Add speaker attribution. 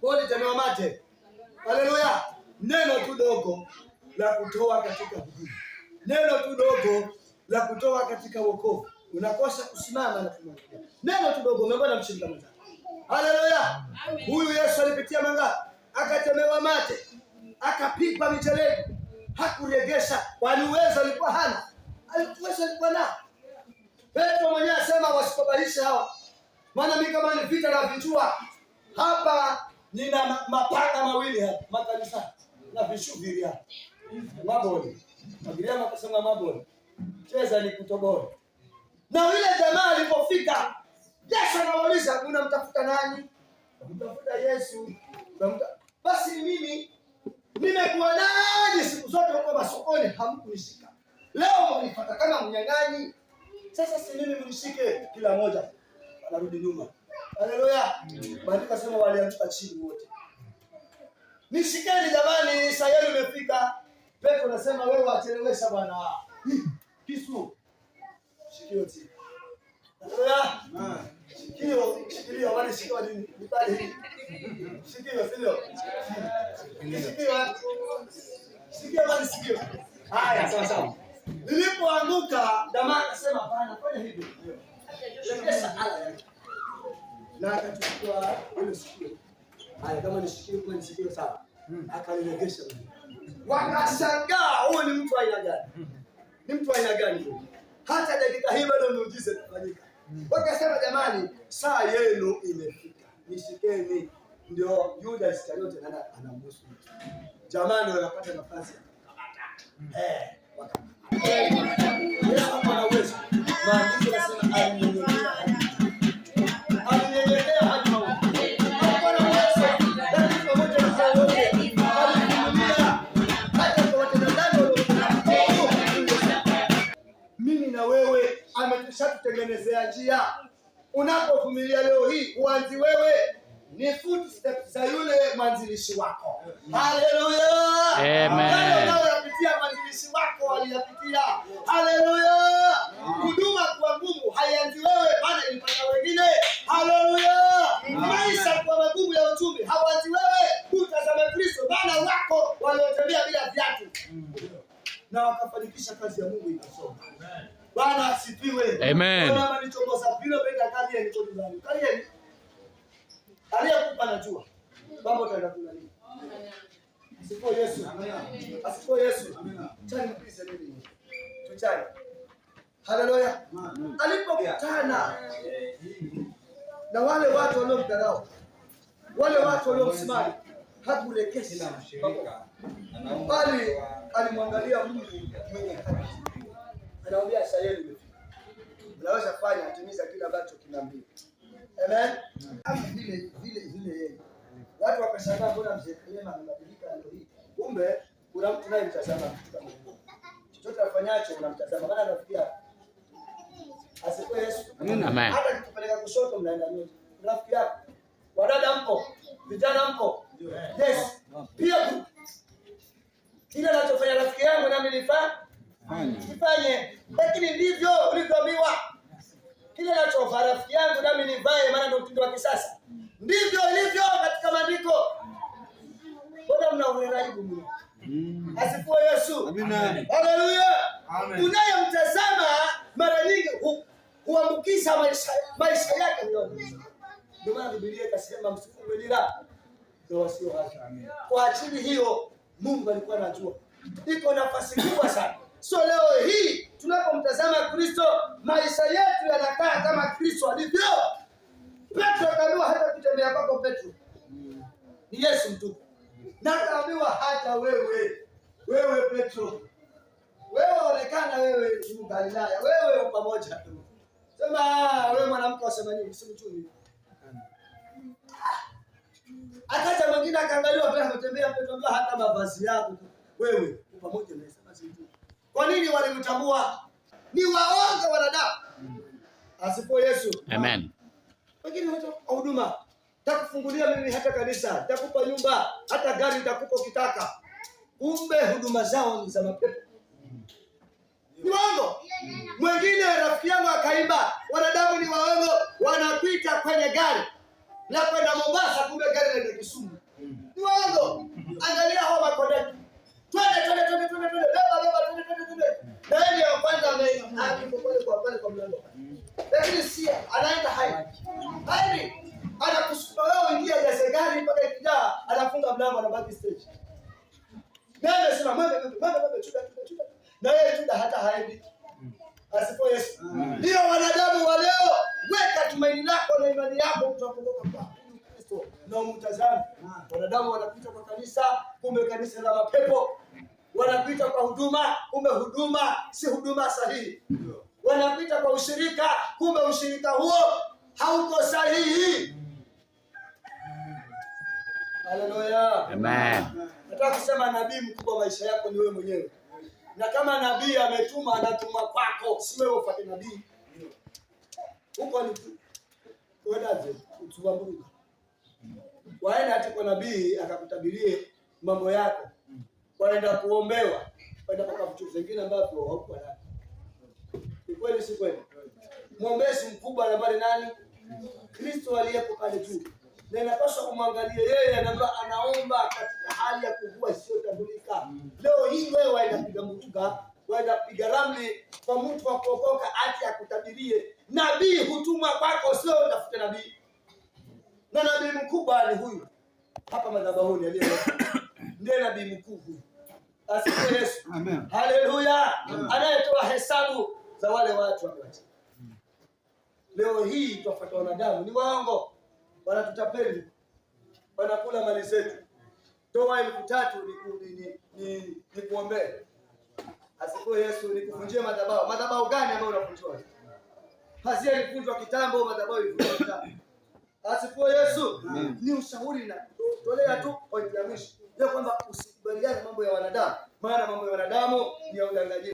Speaker 1: Ulitemewa mate. Haleluya! Neno tu dogo la kutoa katika huduma, neno tu dogo la kutoa katika wokovu, unakosa kusimama na kumwangalia. Neno tu dogo, umeona mshirika mwenzako. Haleluya! Huyu Yesu alipitia mangapi? Akatemewa mate, akapigwa micheledi, hakuregesha, kwani uwezo alikuwa hana, uwezo alikuwa nao. Petro mwenyewe asema wasikubaisha hawa, maana mimi kama ni vita na vijua hapa, nina mapanga mawili hapa makanisa na vishubiria maboli Mabiriama akasema maboli cheza ni kutoboa. Na yule jamaa alipofika, Yesu anawauliza unamtafuta nani? Unamtafuta Yesu. Basi mimi nimekuwa nanyi siku zote huko masokoni, hamkunishika. Leo mnifuata kama mnyang'anyi. Sasa si mimi mnishike, kila moja anarudi nyuma. Haleluya. Maandiko sema walianguka chini wote. Nishikeni jamani, saa yenu imefika. Petro anasema wewe wachelewesha bwana. Kisu. Shikio chini. Haleluya. Shikio, shikilio, wale shikio ni pale. Shikio, sio? Shikio. Shikio bali shikio. Haya, sawa sawa. Nilipoanguka jamaa akasema hapana, fanya hivyo. Lekesha ala yake. Na akachukua ile sikio. Haya, kama ni sikio kwa ni sikio sawa. Akalilegesha. Wakashangaa, huyu ni mtu aina gani? Ni mtu aina gani huyu? Hata dakika hii bado miujiza inafanyika. Wakasema jamani, saa yenu imefika. Nishikeni. Ndio Yuda Iskariote nana anambusu. Jamani, wanapata nafasi ya kukamata. Wakamkamata. Yesu hakuwa na uwezo. Maandiko yanasema alinyenyekea. Alinyenyekea hadi mauti. Hakuwa na uwezo, lakini pamoja na hayo yote alivumilia hata kwa watenda dhambi waliokuwa. Mimi na wewe ameshatutengenezea njia. Unapovumilia leo hii, uanzi wewe, ni footsteps za yule mwanzilishi wako. Haleluya!
Speaker 2: Amen.
Speaker 1: Yale unayoyapitia mwanzilishi wako aliyapitia. Haleluya! Huduma kwa ngumu haianzi wewe, maana ilipata wengine. Haleluya! Maisha kwa magumu ya uchumi hawanzi wewe, utazame Kristo, maana wako waliotembea bila viatu na wakafanikisha kazi ya Mungu ikasonga. Bwana asifiwe.
Speaker 2: Amen.
Speaker 1: Bwana amenichongoza vile bega kazi ya nichongoza. Kazi aliyekupa najua. Mambo utaenda kula nini? Asifiwe Yesu. Asifiwe Yesu. Chani mpise mimi. Tuchane. Haleluya. Alipokutana na wale watu waliomdharau, wale watu waliomsimama, hakurekesha bali alimwangalia Mungu mwenye haki. Anamwambia saa yenu imefika. Unaweza fanya, timiza kile ambacho kinaambiwa. Amen. Kama vile vile vile yeye. Watu wakashangaa, mbona mzee Kalema amebadilika leo hii? Kumbe kuna mtu naye mtazama katika Mungu. Chochote afanyacho unamtazama, maana anafikia. Asifiwe Yesu.
Speaker 2: Amen.
Speaker 1: Hata akikupeleka kushoto mnaenda nyote. Rafiki yako. Wadada mpo, vijana mpo. Yes. Pia kile anachofanya rafiki yangu nami nifanye. Nifanye. Lakini ndivyo ulivyoambiwa. Kile anachofanya rafiki yangu nami nivae, maana ndio mtindo wa kisasa. Ndivyo ilivyo katika maandiko. Mbona mna uraibu mno? Asifiwe Yesu.
Speaker 3: Amina.
Speaker 1: Haleluya.
Speaker 3: Amen.
Speaker 1: Unayemtazama mara nyingi huambukiza maisha yake ndio. Ndio maana Biblia ikasema msifungwe nira na wasio haki. Kwa ajili hiyo Mungu alikuwa anajua iko nafasi kubwa sana. So leo hii tunapomtazama Kristo, maisha yetu yanakaa kama Kristo alivyo. Petro akaambiwa hata kutembea kwako Petro ni Yesu mtupu, na akaambiwa hata wewe, wewe Petro, wewe onekana wewe ni Galilaya, wewe uko pamoja tu. Sema wewe mwanamke wasema nini? Usimchuni. Akaja mwingine akaangaliwa pia akatembea Petro, ambaye hata mavazi yako wewe uko pamoja na Yesu. Kwa nini walimtambua? Ni waongo wanadamu. Asifiwe Yesu.
Speaker 2: Amen.
Speaker 1: Wengine watu wa huduma, nitakufungulia mimi hata kanisa, nitakupa nyumba, hata gari nitakupa ukitaka. Kumbe huduma zao ni za mapepo. Ni waongo. Mwingine rafiki yangu akaimba, wanadamu ni waongo, wanapita kwenye gari na kwenda Mombasa, kumbe gari linaenda Kisumu. mlango, anabaki stage. Naye anasema mwende mwende mwende mwende, Juda Juda Juda, na yeye Juda hata haendi. Asifiwe Yesu. Ndio wanadamu wa leo, weka tumaini lako na imani yako utaokoka kwa huyu Kristo na umtazame. Wanadamu wanapita kwa kanisa, kumbe kanisa la mapepo. Wanapita kwa huduma, kumbe huduma si huduma sahihi. Wanapita kwa ushirika, kumbe ushirika huo hauko sahihi. Haleluya.
Speaker 2: Amen.
Speaker 1: Nataka kusema nabii mkubwa maisha yako ni wewe mwenyewe, na kama nabii ametuma, anatuma kwako, si wewe ufuate nabii. Huko ni kuendaje? Utuambuka waenda ati kwa nabii akakutabirie mambo yako, waenda kuombewa, waenda mpaka vitu vingine ambavyo haukuwa navyo. Ni kweli, si kweli? Mwombezi mkubwa nambari nani? Kristo aliyepo pale juu, na inapaswa kumwangalia yeye, anaomba anaomba katika hali ya kuvua isiyotambulika. Leo hii wewe waenda piga mbuga, waenda piga ramli kwa mtu wa kuokoka ati akutabirie. Nabii hutumwa kwako, sio utafute nabii. Na nabii mkubwa ni huyu hapa madhabahuni aliye ndiye nabii mkuu huyu. Asifiwe Yesu.
Speaker 3: Amen.
Speaker 1: Haleluya! Anayetoa hesabu za wale watu wamewacha. Leo hii twafuata wanadamu, ni waongo, wanatutapeli, wanakula mali zetu. Toa 3,000 nikuombee. Asifiwe Yesu, nikuvunjie madhabahu. Madhabahu gani ambayo unavunjiwa? Pazia ilivunjwa kitambo, madhabahu ilivunjwa kitambo. Asifiwe Yesu. Ni ushauri na tolea tu point ya mwisho ya kwamba usikubaliane mambo ya wanadamu, maana mambo ya wanadamu ni ya udanganyifu.